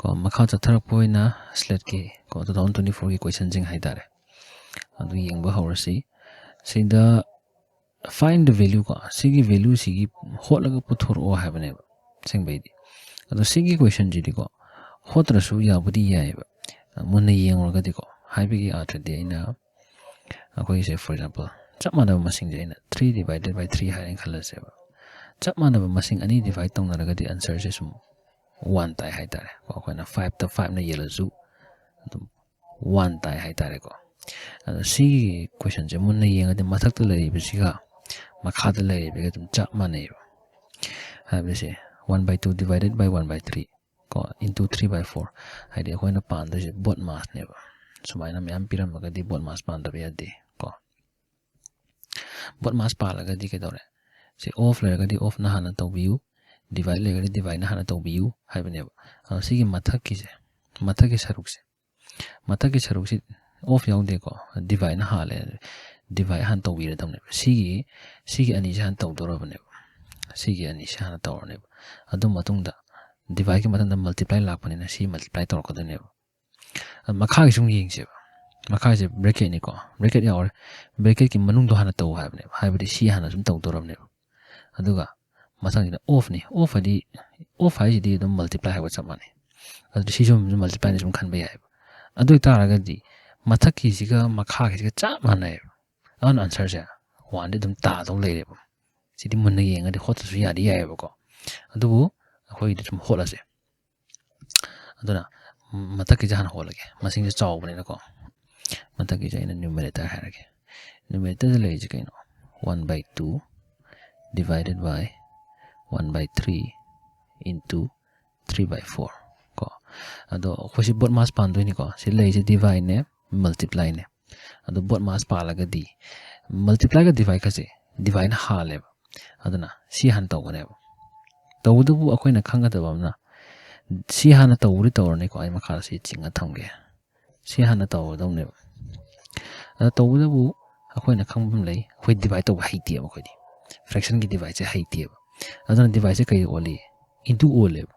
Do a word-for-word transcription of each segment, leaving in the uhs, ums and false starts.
ꯀꯣ, ꯃꯈꯥ ꯆꯠꯊꯔꯛꯄ ꯑꯣꯏꯅ ꯁ꯭ꯂꯦꯠꯀꯤ ꯀꯣ, two thousand twenty fourꯒꯤ ꯀꯣꯏꯁꯟꯁꯤꯡ ꯍꯥꯏꯇꯥꯔꯦ, ꯑꯗꯨ ꯌꯦꯡꯕ ꯍꯧꯔꯁꯤ꯫ ꯁꯤꯗ find the value ꯀꯣ, ꯁꯤꯒꯤ value ꯁꯤꯒꯤ ꯍꯣꯠꯂꯒ ꯄꯨꯊꯣꯔꯛꯑꯣ ꯍꯥꯏꯕꯅꯦꯕ ꯑꯁꯦꯡꯕꯩꯗꯤ꯫ ꯑꯗꯣ ꯁꯤꯒꯤ ꯀꯣꯏꯁꯟꯁꯤꯗꯤꯀꯣ, ꯍꯣꯠꯇ꯭ꯔꯁꯨ ꯌꯥꯕꯨꯗꯤ ꯌꯥꯏꯑꯕ, ꯃꯨꯟꯅ ꯌꯦꯡꯉꯨꯔꯒꯗꯤꯀꯣ꯫ ꯍꯥꯏꯕꯒꯤ ꯑꯥꯔꯊꯗꯤ, ꯑꯩꯅ ꯑꯩꯈꯣꯏꯒꯤꯁꯦ, for example, ꯆꯞ ꯃꯥꯟꯅꯕ ꯃꯁꯤꯡꯁꯦ ꯑꯩꯅ three divided by three ꯍꯥꯏꯔꯦꯅ ꯈꯜꯂꯁꯦꯕ꯫ ꯆꯞ ꯃꯥꯟꯅꯕ ꯃꯁꯤꯡ ꯑꯅꯤ divide ꯇꯧꯅꯔꯒꯗꯤ answerꯁꯦ ꯁꯨꯝ one ꯇꯥꯏ ꯍꯥꯏꯇꯥꯔꯦ ꯀꯣ꯫ ꯑꯩꯈꯣꯏꯅ fiveꯇ fiveꯅ ꯌꯦꯜꯂꯁꯨ ꯑꯗꯨꯝ one ꯇꯥꯏ ꯍꯥꯏꯇꯥꯔꯦꯀꯣ꯫ ꯑꯗꯣ ꯁꯤꯒꯤ ꯀꯣꯏꯁꯟꯁꯦ ꯃꯨꯟꯅ ꯌꯦꯡꯉꯗꯤ ꯃꯊꯛꯇ ꯂꯩꯔꯤꯕꯁꯤꯒ ꯃꯈꯥꯗ ꯂꯩꯔꯤꯕꯒ ꯑꯗꯨꯝ ꯆꯞ ꯃꯥꯟꯅꯩꯕ꯫ ꯍꯥꯏꯕꯁꯦ, one by two divided by one by three ꯀꯣ, into three by four꯫ ꯍꯥꯏꯗꯤ ꯑꯩꯈꯣꯏꯅ ꯄꯥꯟꯗꯣꯏꯁꯦ both massꯅꯦꯕ꯫ ꯁꯨꯃꯥꯏꯅ ꯃꯌꯥꯝ ꯄꯤꯔꯝꯃꯒꯗꯤ both mass ꯄꯥꯟꯗꯕ ꯌꯥꯗꯦ ꯀꯣ꯫ Both mass ꯄꯥꯜꯂꯒꯗꯤ ꯀꯩꯗꯧꯔꯦ? ꯁꯤ of ꯂꯩꯔꯒꯗꯤ ofꯅ ꯍꯥꯟꯅ ꯇꯧꯕꯤꯌꯨ, divide ꯂꯩꯔꯒꯗꯤ divideꯅ ꯍꯥꯟꯅ ꯇꯧꯕꯤꯌꯨ ꯍꯥꯏꯕꯅꯦꯕ꯫ ꯑꯗꯣ ꯁꯤꯒꯤ ꯃꯊꯛꯀꯤꯁꯦ, ꯃꯊꯛꯀꯤ ꯁꯔꯨꯛꯁꯦ, ꯃꯊꯛꯀꯤ ꯁꯔꯨꯛꯁꯤ of ꯌꯥꯎꯗꯦꯀꯣ, divideꯅ ꯍꯥꯜꯂꯦ꯫ Divide ꯍꯥꯟꯅ ꯇꯧꯕꯤꯔꯗꯕꯅꯦꯕ꯫ ꯁꯤꯒꯤ, ꯁꯤꯒꯤ ꯑꯅꯤꯁꯦ ꯍꯥꯟꯅ ꯇꯧꯗꯧꯔꯕꯅꯦꯕ꯫ ꯁꯤꯒꯤ ꯑꯅꯤꯁꯦ ꯍꯥꯟꯅ ꯇꯧꯔꯅꯦꯕ꯫ ꯑꯗꯨ ꯃꯇꯨꯡꯗ divideꯀꯤ ꯃꯊꯪꯗ multiply ꯂꯥꯛꯄꯅꯤꯅ ꯁꯤ multiply ꯇꯧꯔꯛꯀꯗꯣꯏꯅꯦꯕ꯫ ꯑꯗꯨ ꯃꯈꯥꯒꯤꯁꯨ ꯑꯃꯨꯛ ꯌꯦꯡꯁꯦꯕ꯫ ꯃꯈꯥꯁꯦ bracketꯅꯤꯀꯣ, bracket ꯌꯥꯎꯔꯦ꯫ Bracketꯀꯤ ꯃꯅꯨꯡꯗꯣ ꯍꯥꯟꯅ ꯇꯧ ꯍꯥꯏꯕꯅꯦꯕ, ꯍꯥꯏꯕꯗꯤ ꯁꯤ ꯍꯥꯟꯅ ꯁꯨꯝ ꯇꯧꯗꯧꯔꯕꯅꯦꯕ꯫ ꯑꯗꯨꯒ ꯃꯊꯪꯁꯤꯗ ofꯅꯤ꯫ Of ꯍꯥꯏꯗꯤ, of ꯍꯥꯏꯁꯤꯗꯤ ꯑꯗꯨꯝ multiply ꯍꯥꯏꯕ ꯆꯞ ꯃꯥꯟꯅꯩ꯫ ꯑꯗꯨꯗꯤ ꯁꯤꯁꯨ ꯑꯗꯨꯝ multiplyꯅ ꯁꯨꯝ ꯈꯟꯕ ꯌꯥꯏꯑꯕ꯫ ꯑꯗꯨ ꯑꯣꯏꯇꯥꯔꯒꯗꯤ ꯃꯊꯛꯀꯤꯁꯤꯒ ꯃꯈꯥꯒꯤꯁꯤꯒ ꯆꯞ ꯃꯥꯟꯅꯩꯑꯕ꯫ ꯑꯗꯨꯅ answerꯁꯦ oneꯗꯤ ꯑꯗꯨꯝ ꯇꯥꯗꯧ ꯂꯩꯔꯦꯕ꯫ ꯁꯤꯗꯤ ꯃꯨꯟꯅ ꯌꯦꯡꯉꯗꯤ ꯍꯣꯠꯇ꯭ꯔꯁꯨ ꯌꯥꯗꯤ ꯌꯥꯏꯑꯕꯀꯣ꯫ ꯑꯗꯨꯕꯨ ꯑꯩꯈꯣꯏꯒꯤꯗꯤ ꯁꯨꯝ ꯍꯣꯠꯂꯁꯦ꯫ ꯑꯗꯨꯅ ꯃꯊꯛꯀꯤꯁꯦ ꯍꯥꯟꯅ ꯍꯣꯠꯂꯒꯦ, ꯃꯁꯤꯡꯁꯦ ꯆꯥꯎꯕꯅꯤꯅꯀꯣ꯫ ꯃꯊꯛꯀꯤꯁꯦ ꯑꯩꯅ numerator ꯍꯥꯏꯔꯒꯦ꯫ Numeratorꯗ ꯂꯩꯔꯤꯁꯦ ꯀꯩꯅꯣ? One by two divided by one by three into three by four ꯀꯣ꯫ ꯑꯗꯣ ꯑꯩꯈꯣꯏꯁꯤ both mass ꯄꯥꯟꯗꯣꯏꯅꯤꯀꯣ꯫ ꯁꯤ ꯂꯩꯔꯤꯁꯦ divideꯅꯦ, multiplyꯅꯦ꯫ ꯑꯗꯣ both mass ꯄꯥꯜꯂꯒꯗꯤ multiplyꯒ divideꯀꯁꯦ divideꯅ ꯍꯥꯜꯂꯦꯕ꯫ ꯑꯗꯨꯅ ꯁꯤ ꯍꯥꯟꯅ ꯇꯧꯒꯅꯦꯕ꯫ ꯇꯧꯕꯇꯕꯨ ꯑꯩꯈꯣꯏꯅ ꯈꯪꯒꯗꯕ ꯑꯃꯅ, ꯁꯤ ꯍꯥꯟꯅ ꯇꯧꯕꯗꯤ ꯇꯧꯔꯅꯤꯀꯣ꯫ ꯑꯩ ꯃꯈꯥꯗ ꯁꯤ ꯆꯤꯡꯉ ꯊꯝꯒꯦ꯫ ꯁꯤ ꯍꯥꯟꯅ ꯇꯧꯔꯗꯧꯅꯦꯕ꯫ ꯑꯗ ꯇꯧꯕꯇꯕꯨ ꯑꯩꯈꯣꯏꯅ ꯈꯪꯕ ꯑꯃ ꯂꯩ, ꯑꯩꯈꯣꯏ divide ꯇꯧꯕ ꯍꯩꯇꯦꯕ ꯑꯩꯈꯣꯏꯗꯤ꯫ Fractionꯒꯤ divideꯁꯦ ꯍꯩꯇꯦꯕ꯫ ꯑꯗꯨꯅ divideꯁꯦ ꯀꯩꯗ ꯑꯣꯜꯂꯤ? Into ꯑꯣꯜꯂꯦꯕ꯫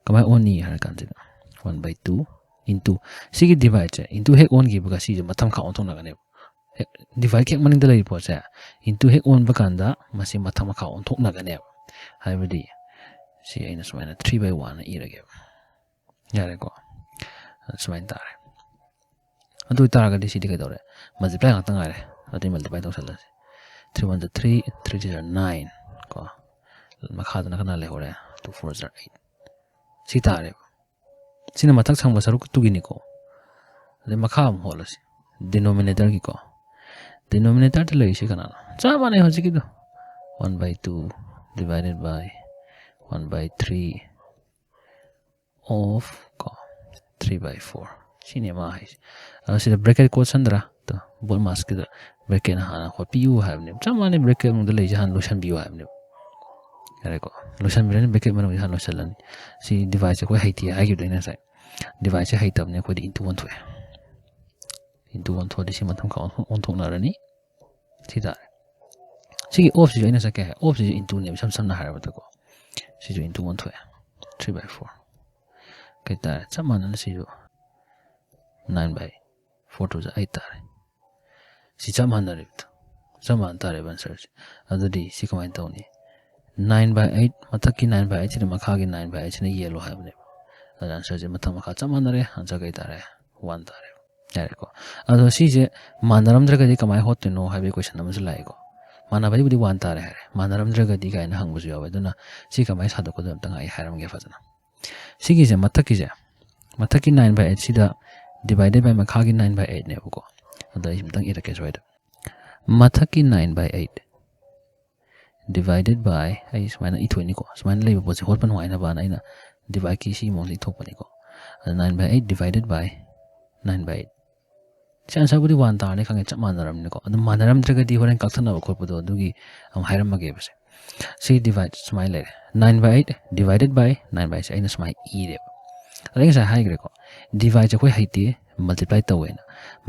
ꯀꯃꯥꯏꯅ ꯑꯣꯟꯅꯤ ꯍꯥꯏꯔ ꯀꯥꯟꯁꯤꯗ, One by two into, ꯁꯤꯒꯤ divideꯁꯦ into ꯍꯦꯛ ꯑꯣꯟꯈꯤꯕꯒ ꯁꯤꯁꯦ ꯃꯊꯛ ꯃꯈꯥ ꯑꯣꯟꯊꯣꯛꯅꯒꯅꯦꯕ꯫ ꯍꯦꯛ divide ꯍꯦꯛ ꯃꯅꯤꯡꯗ ꯂꯩꯔꯤꯕ ꯄꯣꯠꯁꯦ into ꯍꯦꯛ ꯑꯣꯟꯕ ꯀꯥꯟꯗ ꯃꯁꯤ ꯃꯊꯛ ꯃꯈꯥ ꯑꯣꯟꯊꯣꯛꯅꯒꯅꯦꯕ꯫ ꯍꯥꯏꯕꯗꯤ ꯁꯤ ꯑꯩꯅ ꯁꯨꯃꯥꯏꯅ three by one ꯏꯔꯒꯦꯕ꯫ ꯌꯥꯔꯦꯀꯣ? ꯁꯨꯃꯥꯏꯅ ꯇꯥꯔꯦ꯫ ꯑꯗꯨ ꯑꯣꯏꯇꯥꯔꯒꯗꯤ ꯁꯤꯗꯤ ꯀꯩꯗꯧꯔꯦ? Multiply ꯉꯥꯛꯇ ꯉꯥꯏꯔꯦ꯫ ꯑꯗꯨꯗꯤ multiply ꯇꯧꯁꯜꯂꯁꯤ꯫ Three one ꯖ three, three three ꯖ nine ꯀꯣ꯫ ꯃꯈꯥꯗꯅ ꯀꯅꯥ ꯂꯩꯍꯧꯔꯦ? Two four ꯖ eight꯫ ꯁꯤ ꯇꯥꯔꯦꯕ꯫ ꯁꯤꯅ ꯃꯊꯛ ꯊꯪꯕ ꯁꯔꯨꯛꯇꯨꯒꯤꯅꯤꯀꯣ꯫ ꯑꯗꯩ ꯃꯈꯥ ꯑꯃꯨꯛ ꯍꯣꯠꯂꯁꯤ꯫ Denominatorꯒꯤꯀꯣ꯫ Denominatorꯗ ꯂꯩꯔꯤꯁꯤ ꯀꯅꯥꯅꯣ? ꯆꯞ ꯃꯥꯟꯅꯩ ꯍꯧꯖꯤꯛꯀꯤꯗꯣ꯫ One by two divided by one by three of ꯀꯣ three by four꯫ ꯁꯤꯅꯦ ꯃꯥ ꯍꯥꯏꯁꯦ꯫ ꯑꯗꯣ ꯁꯤꯗ bracket ꯀꯣꯠꯁꯟꯗ꯭ꯔꯥ? ꯑꯗꯣ BODMASꯀꯤꯗ bracketꯅ ꯍꯥꯟꯅ ꯍꯣꯠꯄꯤꯌꯨ ꯍꯥꯏꯕꯅꯦꯕ꯫ ꯆꯞ ꯃꯥꯟꯅꯩ, bracket ꯃꯅꯨꯡꯗ ꯂꯩꯁꯦ ꯍꯥꯟꯅ ꯂꯣꯏꯁꯟꯕꯤꯌꯨ ꯍꯥꯏꯕꯅꯦꯕ꯫ ꯌꯥꯔꯦꯀꯣ? ꯂꯣꯏꯁꯟꯕꯤꯔꯅꯤ, bracket ꯃꯅꯨꯡꯗ ꯍꯥꯟꯅ ꯂꯣꯏꯁꯜꯂꯅꯤ꯫ ꯁꯤ divideꯁꯦ ꯑꯩꯈꯣꯏ ꯍꯩꯇꯦ ꯍꯥꯏꯈꯤꯕꯗꯣ ꯑꯩꯅ ꯉꯁꯥꯏ꯫ Divideꯁꯦ ꯍꯩꯇꯕꯅꯤ ꯑꯩꯈꯣꯏꯗꯤ into ꯑꯣꯟꯊꯣꯛꯑꯦ꯫ Into ꯑꯣꯟꯊꯣꯛꯑꯗꯤ ꯁꯤ ꯃꯊꯪ ꯃꯈꯥ ꯑꯣꯟꯊꯣꯛ-, ꯑꯣꯟꯊꯣꯛꯅꯔꯅꯤ꯫ ꯁꯤ ꯇꯥꯔꯦ꯫ ꯁꯤꯒꯤ offꯁꯤꯁꯨ ꯑꯩꯅ ꯉꯁꯥꯏ ꯀꯩ ꯍꯥꯏ? Offꯁꯤꯁꯨ intoꯅꯦꯕ ꯏꯁꯝ ꯁꯝꯅ ꯍꯥꯏꯔꯕꯗꯀꯣ꯫ ꯁꯤꯁꯨ into ꯑꯣꯟꯊꯣꯛꯑꯦ꯫ Three by four꯫ ꯀꯩ ꯇꯥꯔꯦ? ꯆꯞ ꯃꯥꯟꯅꯅ ꯁꯤꯁꯨ nine by four two ꯖ eight ꯇꯥꯔꯦ꯫ ꯁꯤ ꯆꯞ ꯃꯥꯟꯅꯔꯦꯕ꯫ ꯆꯞ ꯃꯥꯟꯅ ꯇꯥꯔꯦꯕ answerꯁꯦ꯫ ꯑꯗꯨꯗꯤ ꯁꯤ ꯀꯃꯥꯏꯅ ꯇꯧꯅꯤ? Nine by eight, ꯃꯊꯛꯀꯤ nine by eight ꯁꯤꯅ ꯃꯈꯥꯒꯤ nine by eight ꯁꯤꯅ ꯌꯦꯜꯂꯣ ꯍꯥꯏꯕꯅꯦꯕ꯫ ꯑꯗꯨꯅ answerꯁꯦ ꯃꯊꯛ ꯃꯈꯥ ꯆꯞ ꯃꯥꯟꯅꯔꯦ꯫ Answer ꯀꯩ ꯇꯥꯔꯦ? One ꯇꯥꯔꯦꯕ꯫ ꯌꯥꯔꯦꯀꯣ? ꯑꯗꯣ ꯁꯤꯁꯦ ꯃꯥꯟꯅꯔꯝꯗ꯭ꯔꯒꯗꯤ ꯀꯃꯥꯏꯅ ꯍꯣꯠꯇꯣꯏꯅꯣ ꯍꯥꯏꯕꯒꯤ question ꯑꯃꯁꯨ ꯂꯥꯛꯑꯦꯀꯣ꯫ ꯃꯥꯟꯅꯕꯒꯤꯕꯨꯗꯤ one ꯇꯥꯔꯦ ꯍꯥꯏꯔꯦ꯫ ꯃꯥꯟꯅꯔꯝꯗ꯭ꯔꯒꯗꯤ ꯀꯥꯏꯅ ꯍꯪꯕꯁꯨ ꯌꯥꯎꯋꯦ꯫ ꯑꯗꯨꯅ ꯁꯤ ꯀꯃꯥꯏꯅ ꯁꯥꯗꯣꯛꯀꯗꯣꯏꯅꯣ ꯑꯝꯇꯪ ꯑꯩ ꯍꯥꯏꯔꯝꯒꯦ ꯐꯖꯅ꯫ ꯁꯤꯒꯤꯁꯦ ꯃꯊꯛꯀꯤꯁꯦ, ꯃꯊꯛꯀꯤ nine by eight ꯁꯤꯗ divided by ꯃꯈꯥꯒꯤ nine by eight ꯅꯦꯕꯀꯣ꯫ ꯑꯗꯣ ꯑꯩ ꯑꯝꯇꯪ ꯏꯔꯛꯀꯦ ꯁ꯭ꯋꯥꯏꯗ꯫ ꯃꯊꯛꯀꯤ nine by eight divided by, ꯑꯩ ꯁꯨꯃꯥꯏꯅ ꯏꯊꯣꯛꯏꯅꯤꯀꯣ꯫ ꯁꯨꯃꯥꯏꯅ ꯂꯩꯕ ꯄꯣꯠꯁꯦ ꯍꯣꯠꯄ ꯅꯨꯡꯉꯥꯏꯅꯕꯅ ꯑꯩꯅ divideꯀꯤ ꯁꯤ ꯃꯑꯣꯡꯁꯦ ꯏꯊꯣꯛꯄꯅꯤꯀꯣ꯫ ꯑꯗ nine by eight divided by nine by eight꯫ ꯁꯤ answerꯕꯨꯗꯤ one ꯇꯥꯔꯅꯤ ꯈꯪꯉꯦ, ꯆꯞ ꯃꯥꯟꯅꯔꯝꯅꯤꯀꯣ꯫ ꯑꯗꯨ ꯃꯥꯟꯅꯔꯝꯗ꯭ꯔꯒꯗꯤ ꯍꯣꯔꯦꯟ ꯀꯛꯊꯠꯅꯕ ꯈꯣꯠꯄꯗꯣ ꯑꯗꯨꯒꯤ ꯑꯃꯨꯛ ꯍꯥꯏꯔꯝꯃꯒꯦꯕꯁꯦ꯫ ꯁꯤ divide ꯁꯨꯃꯥꯏꯅ ꯂꯩꯔꯦ꯫ Nine by eight divided by nine by eight ꯁꯦ ꯑꯩꯅ ꯁꯨꯃꯥꯏꯅ ꯏꯔꯦꯕ꯫ ꯑꯗ ꯑꯩ ꯉꯁꯥꯏ ꯍꯥꯏꯈ꯭ꯔꯦꯀꯣ, divideꯁꯦ ꯑꯩꯈꯣꯏ ꯍꯩꯇꯦ, multiply ꯇꯧꯋꯦꯅ꯫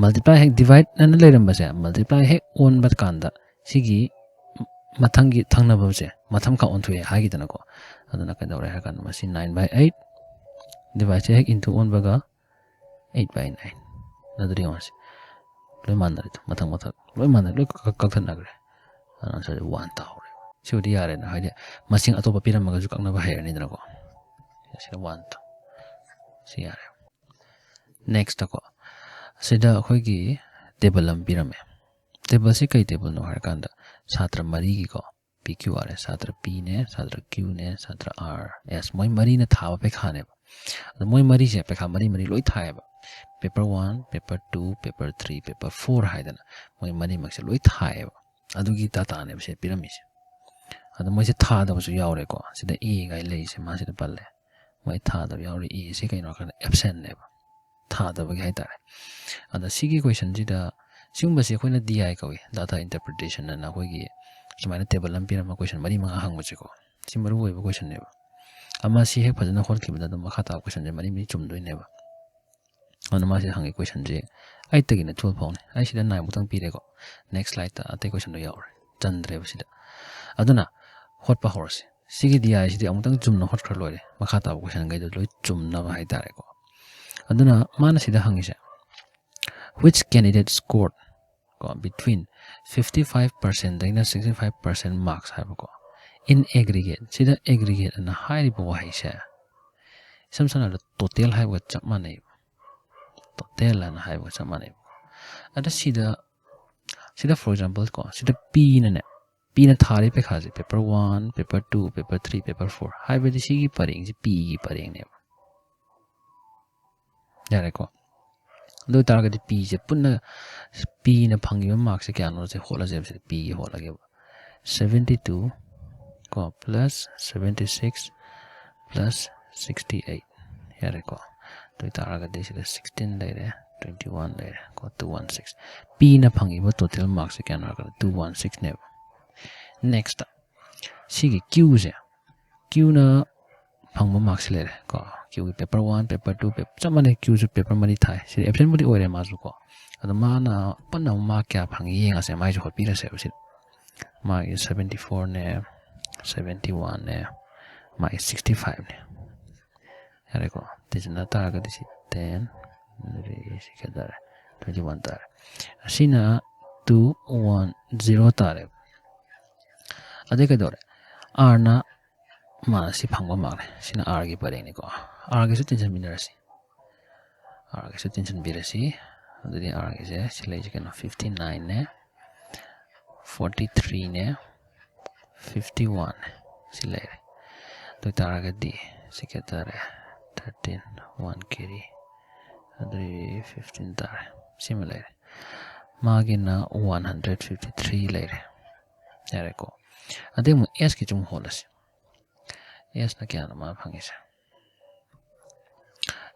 Multiply ꯍꯦꯛ divide ꯑꯅ ꯂꯩꯔꯝꯕꯁꯦ, multiply ꯍꯦꯛ ꯑꯣꯟꯕ ꯀꯥꯟꯗ ꯁꯤꯒꯤ ꯃꯊꯪꯒꯤ ꯊꯪꯅꯕꯁꯦ ꯃꯊꯪ ꯈꯛ ꯑꯣꯟꯊꯣꯛꯑꯦ ꯍꯥꯏꯈꯤꯗꯅꯀꯣ꯫ ꯑꯗꯨꯅ ꯀꯩꯗꯧꯔꯦ ꯍꯥꯏ ꯀꯥꯟꯗ ꯃꯁꯤ nine by eight Divideꯁꯦ ꯍꯦꯛ into ꯑꯣꯟꯕꯒ eight by nine꯫ ꯑꯗꯨꯗꯤ ꯌꯦꯡꯉꯁꯤ, ꯂꯣꯏ ꯃꯥꯟꯅꯔꯦ꯫ ꯃꯊꯪ ꯃꯊꯪ ꯂꯣꯏ ꯃꯥꯟꯅꯔꯦ, ꯂꯣꯏ ꯀꯛ- ꯀꯛꯊꯠꯅꯈ꯭ꯔꯦ꯫ ꯑꯗꯨꯅ answerꯁꯦ one ꯇꯥꯍꯧꯔꯦ꯫ ꯁꯤꯕꯨꯗꯤ ꯌꯥꯔꯦꯅ, ꯍꯥꯏꯗꯤ ꯃꯁꯤꯡ ꯑꯇꯣꯞꯄ ꯄꯤꯔꯝꯃꯒꯁꯨ ꯀꯛꯅꯕ ꯍꯩꯔꯅꯤꯗꯅꯀꯣ꯫ ꯁꯤꯗ one ꯇꯥ꯫ ꯁꯤ ꯌꯥꯔꯦ꯫ Nextꯇꯀꯣ, ꯁꯤꯗ ꯑꯩꯈꯣꯏꯒꯤ table ꯑꯃ ꯄꯤꯔꯝꯃꯦ꯫ Tableꯁꯤ ꯀꯩ tableꯅꯣ ꯍꯥꯏꯔꯀꯥꯟꯗ, ꯁꯥꯇ꯭ꯔ ꯃꯔꯤꯒꯤꯀꯣ, P Q R S, ꯁꯥꯇ꯭ꯔ Pꯅꯦ, ꯁꯥꯇ꯭ꯔ Qꯅꯦ, ꯁꯥꯇ꯭ꯔ R S, ꯃꯣꯏ ꯃꯔꯤꯅ ꯊꯥꯕ ꯄꯩꯈꯥꯅꯦꯕ꯫ ꯑꯗꯣ ꯃꯣꯏ ꯃꯔꯤꯁꯦ ꯄꯩꯈꯥ ꯃꯔꯤ ꯃꯔꯤ ꯂꯣꯏ ꯊꯥꯏꯌꯦꯕ꯫ Paper one, paper two, paper three, paper four ꯍꯥꯏꯗꯅ ꯃꯣꯏ ꯃꯔꯤꯃꯛꯁꯦ ꯂꯣꯏ ꯊꯥꯏꯌꯦꯕ꯫ ꯑꯗꯨꯒꯤ dataꯅꯦꯕ ꯁꯤ ꯄꯤꯔꯝꯃꯤꯁꯦ꯫ ꯑꯗꯣ ꯃꯣꯏꯁꯦ ꯊꯥꯗꯕꯁꯨ ꯌꯥꯎꯔꯦꯀꯣ꯫ ꯁꯤꯗ A ꯒꯥꯏ ꯂꯩꯔꯤꯁꯦ ꯃꯥ ꯁꯤꯗ ꯄꯜꯂꯦ꯫ ꯃꯣꯏ ꯊꯥꯗꯕ ꯌꯥꯎꯔꯤ꯫ A ꯁꯦ ꯀꯩꯅꯣ ꯍꯥꯏꯔꯀꯥꯟꯗ absentꯅꯦꯕ, ꯊꯥꯗꯕꯒꯤ ꯍꯥꯏꯇꯥꯔꯦ꯫ ꯑꯗ ꯁꯤꯒꯤ questionꯁꯤꯗ, ꯁꯤꯒꯨꯝꯕꯁꯦ ꯑꯩꯈꯣꯏꯅ D I ꯀꯧꯏ, data interpretation ꯑꯅ꯫ ꯑꯩꯈꯣꯏꯒꯤ ꯁꯨꯃꯥꯏꯅ table ꯑꯃ ꯄꯤꯔꯝꯃ question ꯃꯔꯤ ꯃꯉꯥ ꯍꯪꯕꯁꯦꯀꯣ, ꯁꯤ ꯃꯔꯨ ꯑꯣꯏꯕ questionꯅꯦꯕ꯫ ꯑꯃ ꯁꯤ ꯍꯦꯛ ꯐꯖꯅ ꯍꯣꯠꯈꯤꯕꯗ ꯑꯗꯨꯝ ꯃꯈꯥ ꯇꯥꯕ questionꯁꯦ ꯃꯔꯤ ꯃꯔꯤ ꯆꯨꯝꯗꯣꯏꯅꯦꯕ꯫ ꯑꯗꯨꯅ ꯃꯥꯁꯤꯗ ꯍꯪꯉꯤ questionꯁꯦ eightꯇꯒꯤꯅ twelve ꯐꯥꯎꯅꯤ꯫ ꯑꯩ ꯁꯤꯗ nineꯐꯥꯎꯇꯪ ꯄꯤꯔꯦꯀꯣ꯫ Next slideꯇ ꯑꯇꯩ questionꯗꯣ ꯌꯥꯎꯔꯦ, ꯆꯟꯗ꯭ꯔꯦꯕ ꯁꯤꯗ꯫ ꯑꯗꯨꯅ ꯍꯣꯠꯄ ꯍꯧꯔꯁꯤ꯫ ꯁꯤꯒꯤ D Iꯁꯤꯗꯤ ꯑꯃꯨꯛꯇꯪ ꯆꯨꯝꯅ ꯍꯣꯠꯈ꯭ꯔ ꯂꯣꯏꯔꯦ, ꯃꯈꯥ ꯇꯥꯕ questionꯈꯩꯗꯣ ꯂꯣꯏ ꯆꯨꯝꯅꯕ ꯍꯥꯏꯇꯥꯔꯦꯀꯣ꯫ ꯑꯗꯨꯅ ꯃꯥꯅ ꯁꯤꯗ ꯍꯪꯉꯤꯁꯦ, which candidate scored ꯀꯣ, between fifty five percentꯗꯒꯤꯅ sixty five percent marks ꯍꯥꯏꯕꯀꯣ, in aggregate꯫ ꯁꯤꯗ aggregate ꯑꯅ ꯍꯥꯏꯔꯤꯕ ꯋꯥꯍꯩꯁꯦ ꯏꯁꯝ ꯁꯝꯅ ꯍꯥꯏꯔꯕꯗ total ꯍꯥꯏꯕꯒ ꯆꯞ ꯃꯥꯟꯅꯩꯕ꯫ Total ꯑꯅ ꯍꯥꯏꯕꯒ ꯆꯞ ꯃꯥꯟꯅꯩꯕ꯫ ꯑꯗ ꯁꯤꯗ, ꯁꯤꯗ for example ꯀꯣ, ꯁꯤꯗ Pꯅꯅꯦ, Pꯅ ꯊꯥꯔꯤ ꯄꯩꯈꯥꯁꯦ paper one, paper two, paper three, paper four ꯍꯥꯏꯕꯗꯤ ꯁꯤꯒꯤ ꯄꯔꯦꯡꯁꯦ Pꯒꯤ ꯄꯔꯦꯡꯅꯦꯕ꯫ ꯌꯥꯔꯦꯀꯣ? ꯑꯗꯨ ꯑꯣꯏꯇꯥꯔꯒꯗꯤ Pꯁꯦ ꯄꯨꯟꯅ, Pꯅ ꯐꯪꯉꯤꯕ marksꯁꯦ ꯀꯌꯥꯅꯣꯁꯦ ꯍꯣꯠꯂꯁꯦꯕ꯫ ꯁꯤꯗ Pꯒꯤ ꯍꯣꯠꯂꯒꯦꯕ꯫ Seventy two ꯀꯣ, plus seventy six plus sixty eight꯫ ꯌꯥꯔꯦꯀꯣ? ꯑꯗꯨ ꯑꯣꯏꯇꯥꯔꯒꯗꯤ ꯁꯤꯗ sixteen ꯂꯩꯔꯦ, twenty one ꯂꯩꯔꯦ ꯀꯣ, two one six꯫ Pꯅ ꯐꯪꯉꯤꯕ total marksꯁꯦ ꯀꯌꯥꯅꯣ ꯍꯥꯏꯔꯀꯥꯟꯗ two one sixꯅꯦꯕ꯫ Nextꯇ ꯁꯤꯒꯤ Qꯁꯦ, Qꯅ ꯐꯪꯕ marksꯁꯦ ꯂꯩꯔꯦ ꯀꯣ꯫ Qꯒꯤ paper one, paper two, paper, ꯆꯞ ꯃꯥꯟꯅꯩ꯫ Qꯁꯨ paper ꯃꯔꯤ ꯊꯥꯏ꯫ ꯁꯤꯗꯤ absentꯕꯨꯗꯤ ꯑꯣꯏꯔꯦ ꯃꯥꯁꯨ ꯀꯣ꯫ ꯑꯗꯣ ꯃꯥꯅ ꯄꯨꯟꯅ ꯑꯃꯨꯛ mark ꯀꯌꯥ ꯐꯪꯉꯤ ꯌꯦꯡꯉꯁꯦ꯫ ꯃꯥꯏꯁꯨ ꯍꯣꯠꯄꯤꯔꯁꯦꯕ ꯁꯤꯗ꯫ ꯃꯥꯒꯤ seventy fourꯅꯦ, seventy oneꯅꯦ, ꯃꯥꯒꯤ sixty fiveꯅꯦ꯫ ꯌꯥꯔꯦꯀꯣ? ꯁꯤꯖꯤꯟꯅ ꯇꯥꯔꯒꯗꯤ ꯁꯤ ten, ꯑꯗꯨꯗꯤ ꯁꯤ ꯀꯌꯥ ꯇꯥꯔꯦ? Twenty one ꯇꯥꯔꯦ꯫ ꯑꯁꯤꯅ two one zero ꯇꯥꯔꯦ꯫ ꯑꯗꯩ ꯀꯩꯗꯧꯔꯦ? R ꯅ ꯃꯥꯅ ꯁꯤ ꯐꯪꯕ ꯃꯥꯜꯂꯦ꯫ ꯁꯤꯅ R ꯒꯤ ꯄꯔꯦꯡꯅꯤꯀꯣ꯫ R ꯒꯤꯁꯨ ꯇꯤꯟꯁꯤꯟꯃꯤꯟꯅꯔꯁꯤ꯫ R ꯒꯤꯁꯨ ꯇꯤꯟꯁꯤꯟꯕꯤꯔꯁꯤ꯫ ꯑꯗꯨꯗꯤ R ꯒꯤꯁꯦ ꯁꯤ ꯂꯩꯁꯦ ꯀꯩꯅꯣ? Fifty nine ꯅꯦ, forty three ꯅꯦ, fifty one ꯅꯦ꯫ ꯁꯤ ꯂꯩꯔꯦ꯫ ꯑꯗꯨ ꯑꯣꯏꯇꯥꯔꯒꯗꯤ ꯁꯤ ꯀꯌꯥ ꯇꯥꯔꯦ? Thirteen, one carry, ꯑꯗꯨꯗꯤ fifteen ꯇꯥꯔꯦ꯫ ꯁꯤꯃ ꯂꯩꯔꯦ꯫ ꯃꯥꯒꯤꯅ one hundred fifty three ꯂꯩꯔꯦ꯫ ꯌꯥꯔꯦꯀꯣ꯫ ꯑꯗꯩ ꯑꯃꯨꯛ S ꯀꯤꯁꯨ ꯑꯃꯨꯛ ꯍꯣꯠꯂꯁꯤ꯫ S ꯅ ꯀꯌꯥꯅꯣ ꯃꯥ ꯐꯪꯉꯤꯁꯦ?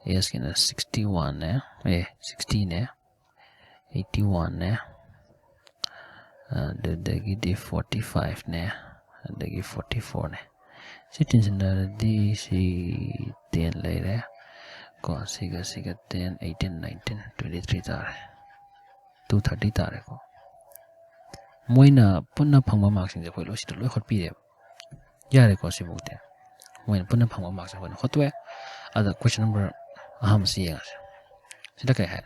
S ꯀꯤꯅ sixty one ꯅꯦ, ꯑꯦ, sixty ꯅꯦ, eighty one ꯅꯦ, ꯑꯗꯨꯗꯒꯤꯗꯤ forty five ꯅꯦ, ꯑꯗꯒꯤ forty four ꯅꯦ꯫ ꯁꯤ ꯇꯤꯟꯁꯤꯟꯅꯔꯗꯤ ꯁꯤ ten ꯂꯩꯔꯦ ꯀꯣ꯫ ꯁꯤꯒ ꯁꯤꯒ ten, eighteen, nineteen, twenty three ꯇꯥꯔꯦ꯫ Two thirty ꯇꯥꯔꯦꯀꯣ꯫ ꯃꯣꯏꯅ ꯄꯨꯟꯅ ꯐꯪꯕ ꯃꯥꯔꯛꯁꯤꯡꯁꯦ ꯑꯩꯈꯣꯏ ꯂꯣꯏ ꯁꯤꯗ ꯂꯣꯏ ꯍꯣꯠꯄꯤꯔꯦꯕ꯫ ꯌꯥꯔꯦꯀꯣ, ꯁꯤꯐꯧꯗꯤ꯫ ꯃꯣꯏꯅ ꯄꯨꯟꯅ ꯐꯪꯕ ꯃꯥꯔꯛꯁꯦ ꯑꯩꯈꯣꯏꯅ ꯍꯣꯠꯇꯣꯛꯑꯦ꯫ ꯑꯗ question number ꯑꯍꯥꯟꯕꯁꯤ ꯌꯦꯡꯉꯁꯦ꯫ ꯁꯤꯗ ꯀꯩ ꯍꯥꯏ?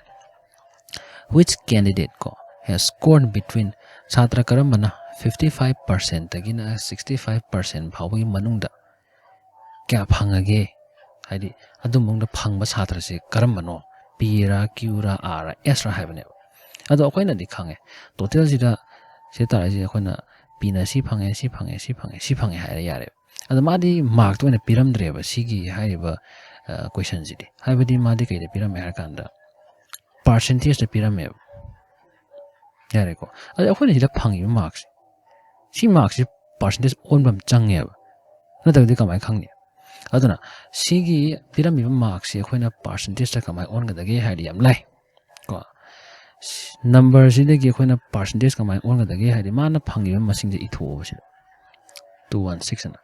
Which candidate ꯀꯣ has scored between, ꯁꯥꯇ꯭ꯔ ꯀꯔꯝꯕꯅ fifty five percentꯇꯒꯤꯅ sixty five percent ꯐꯥꯎꯕꯒꯤ ꯃꯅꯨꯡꯗ ꯀꯌꯥ ꯐꯪꯉꯒꯦ? ꯍꯥꯏꯗꯤ ꯑꯗꯨꯝꯕ ꯃꯑꯣꯡꯗ ꯐꯪꯕ ꯁꯥꯇ꯭ꯔꯁꯦ ꯀꯔꯝꯕꯅꯣ? P ꯔ, Q ꯔ, R ꯔ, S ꯔ ꯍꯥꯏꯕꯅꯦꯕ꯫ ꯑꯗꯣ ꯑꯩꯈꯣꯏꯅꯗꯤ ꯈꯪꯉꯦ, totalꯁꯤꯗ ꯁꯤꯗ ꯇꯥꯔꯛꯏꯁꯦ ꯑꯩꯈꯣꯏꯅ Pꯅ ꯁꯤ ꯐꯪꯉꯦ, ꯁꯤ ꯐꯪꯉꯦ, ꯁꯤ ꯐꯪꯉꯦ, ꯁꯤ ꯐꯪꯉꯦ ꯍꯥꯏꯔ ꯌꯥꯔꯦꯕ꯫ ꯑꯗꯣ ꯃꯥꯗꯤ markꯇ ꯑꯣꯏꯅ ꯄꯤꯔꯝꯗ꯭ꯔꯦꯕ ꯁꯤꯒꯤ ꯍꯥꯏꯔꯤꯕ, ꯑ, questionꯁꯤꯗꯤ꯫ ꯍꯥꯏꯕꯗꯤ ꯃꯥꯗꯤ ꯀꯩꯗ ꯄꯤꯔꯝꯃꯦ ꯍꯥꯏꯔ ꯀꯥꯟꯗ percentageꯇ ꯄꯤꯔꯝꯃꯦꯕ꯫ ꯌꯥꯔꯦꯀꯣ꯫ ꯑꯗꯣ ꯑꯩꯈꯣꯏꯅ ꯁꯤꯗ ꯐꯪꯉꯤꯕ markꯁꯦ, ꯁꯤ markꯁꯤ percentage ꯑꯣꯟꯕ ꯑꯃ ꯆꯪꯉꯦꯕ, ꯅꯠꯇ꯭ꯔꯒꯗꯤ ꯀꯃꯥꯏꯅ ꯈꯪꯅꯤ? ꯑꯗꯨꯅ ꯁꯤꯒꯤ ꯄꯤꯔꯝꯃꯤꯕ markꯁꯤ ꯑꯩꯈꯣꯏꯅ percentageꯇ ꯀꯃꯥꯏꯅ ꯑꯣꯟꯒꯗꯒꯦ ꯍꯥꯏꯔꯗꯤ ꯌꯥꯝ ꯂꯥꯏ ꯀꯣ꯫ Numberꯁꯤꯗꯒꯤ ꯑꯩꯈꯣꯏꯅ percentage ꯀꯃꯥꯏꯅ ꯑꯣꯟꯒꯗꯒꯦ ꯍꯥꯏꯔꯗꯤ ꯃꯥꯅ ꯐꯪꯉꯤꯕ ꯃꯁꯤꯡꯁꯦ ꯏꯊꯣꯛꯑꯣꯕ ꯁꯤꯗ, two one six ꯑꯅ꯫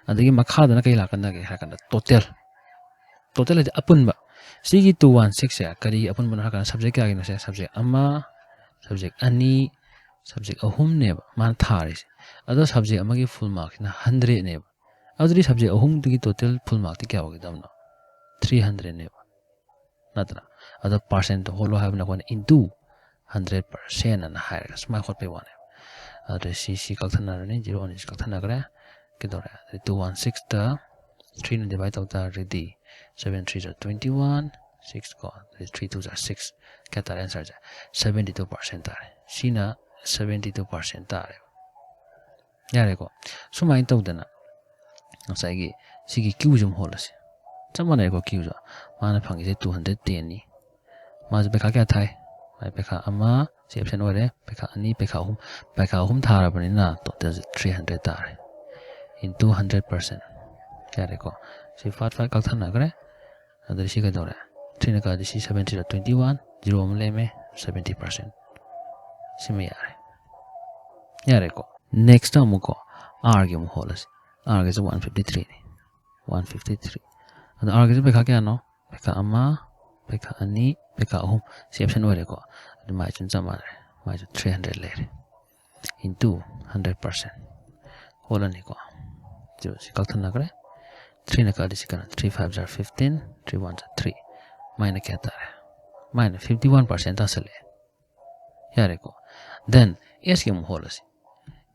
ꯑꯗꯒꯤ ꯃꯈꯥꯗꯅ ꯀꯩ ꯂꯥꯛꯀꯗꯒꯦ ꯍꯥꯏꯔ ꯀꯥꯟꯗ total, total ꯍꯥꯏꯗꯤ ꯑꯄꯨꯟꯕ꯫ ꯁꯤꯒꯤ two one sixꯁꯦ ꯀꯔꯤ ꯑꯄꯨꯟꯕꯅꯣ ꯍꯥꯏꯔ ꯀꯥꯟꯗ subject ꯀꯌꯥꯒꯤꯅꯣ ꯁꯦ? Subject ꯑꯃ, subject ꯑꯅꯤ, subject ꯑꯍꯨꯝꯅꯦꯕ ꯃꯥꯅ ꯊꯥꯔꯤꯁꯦ꯫ ꯑꯗꯣ subject ꯑꯃꯒꯤ full markꯁꯤꯅ hundredꯅꯦꯕ꯫ ꯑꯗꯨꯗꯤ subject ꯑꯍꯨꯝꯗꯨꯒꯤ total full markꯇꯤ ꯀꯌꯥ ꯑꯣꯏꯒꯗꯕꯅꯣ? ꯊ꯭ꯔꯤ ꯍꯟꯗ꯭ꯔꯦꯠꯅꯦꯕ, ꯅꯠꯇ꯭ꯔꯥ? ꯑꯗꯣ ꯄꯥꯔꯁꯦꯟꯇꯣ ꯍꯣꯠꯂꯣ ꯍꯥꯏꯕꯅ ꯑꯩꯈꯣꯏꯅ into hundred percent ꯑꯅ ꯍꯥꯏꯔꯒ ꯁꯨꯃꯥꯏꯅ ꯍꯣꯠꯄꯩ ꯋꯥꯅꯦꯕ꯫ ꯑꯗꯨꯗ ꯁꯤ ꯁꯤ ꯀꯛꯊꯠꯅꯔꯅꯤ, ꯖꯤꯔꯣ ꯑꯅꯤꯁꯤ ꯀꯛꯊꯠꯅꯈ꯭ꯔꯦ꯫ ꯀꯩꯗꯧꯔꯦ? ꯑꯗꯩ two one sixꯇ ꯊ꯭ꯔꯤꯅ divide ꯇꯧ ꯇꯥꯔꯒꯗꯤ seven three ꯖꯥ twenty one, six ꯀꯣ, ꯑꯗꯩ three two ꯖꯥ six, ꯀꯌꯥ ꯇꯥꯔꯦ answerꯁꯦ? Seventy two percent ꯇꯥꯔꯦ꯫ ꯁꯤꯅ seventy two percent ꯇꯥꯔꯦꯕ꯫ ꯌꯥꯔꯦꯀꯣ? ꯁꯨꯃꯥꯏꯅ ꯇꯧꯗꯅ ꯉꯁꯥꯏꯒꯤ ꯁꯤꯒꯤ Qꯁꯦ ꯑꯃꯨꯛ ꯍꯣꯜꯂꯁꯤ꯫ ꯆꯞ ꯃꯥꯟꯅꯩꯀꯣ? Qꯁꯨ ꯃꯥꯅ ꯐꯪꯉꯤꯁꯦ two hundred tenꯅꯤ꯫ ꯃꯥꯁꯦ ꯄꯩꯈꯥ ꯀꯌꯥ ꯊꯥꯏ? ꯃꯥꯏ ꯄꯩꯈꯥ ꯑꯃ, ꯁꯤ absent ꯑꯣꯏꯔꯦ, ꯄꯩꯈꯥ ꯑꯅꯤ, ꯄꯩꯈꯥ ꯑꯍꯨꯝ꯫ ꯄꯩꯈꯥ ꯑꯍꯨꯝ ꯊꯥꯔꯕꯅꯤꯅ totalꯁꯦ three hundred ꯇꯥꯔꯦ, into hundred percent꯫ ꯌꯥꯔꯦꯀꯣ? ꯁꯤ ꯐꯠ ꯐꯠ ꯀꯛꯊꯠꯅꯈ꯭ꯔꯦ꯫ ꯑꯗꯨꯗꯤ ꯁꯤ ꯀꯩꯗꯧꯔꯦ? Threeꯅ ꯀꯛꯑꯗꯤ ꯁꯤ seven three ꯖꯥ twenty one, ꯖꯤꯔꯣ ꯑꯃ ꯂꯩꯔꯝꯃꯦ, seventy percent꯫ ꯁꯤꯃ ꯌꯥꯔꯦ꯫ ꯌꯥꯔꯦꯀꯣ? Nextꯇ ꯑꯃꯨꯛꯀꯣ Rꯒꯤ ꯑꯃꯨꯛ ꯍꯣꯠꯂꯁꯤ꯫ Rꯒꯤꯁꯦ one fifty threeꯅꯤ꯫ One fifty three꯫ ꯑꯗꯣ Rꯒꯤꯁꯦ ꯄꯩꯈꯥ ꯀꯌꯥꯅꯣ? ꯄꯩꯈꯥ ꯑꯃ, ꯄꯩꯈꯥ ꯑꯅꯤ, ꯄꯩꯈꯥ ꯑꯍꯨꯝ꯫ ꯁꯤ absent ꯑꯣꯏꯔꯦꯀꯣ? ꯑꯗꯨ ꯃꯥꯏꯁꯨ ꯆꯞ ꯃꯥꯟꯅꯔꯦ꯫ ꯃꯥꯏꯁꯨ three hundred ꯂꯩꯔꯦ, into hundred percent꯫ ꯍꯣꯜꯂꯅꯤꯀꯣ? ꯁꯤ ꯀꯛꯊꯠꯅꯈ꯭ꯔꯦ꯫ Threeꯅ ꯀꯛꯑꯗꯤ ꯁꯤ ꯀꯩꯅꯣ? Three five ꯖꯥ fifteen, three one ꯖꯥ three꯫ ꯃꯥꯏꯅ ꯀꯌꯥ ꯇꯥꯔꯦ? ꯃꯥꯏꯅ fifty one percent ꯇꯥꯁꯜꯂꯛꯑꯦ꯫ ꯌꯥꯔꯦꯀꯣ? Then Sꯀꯤ ꯑꯃꯨꯛ ꯍꯣꯠꯂꯁꯤ꯫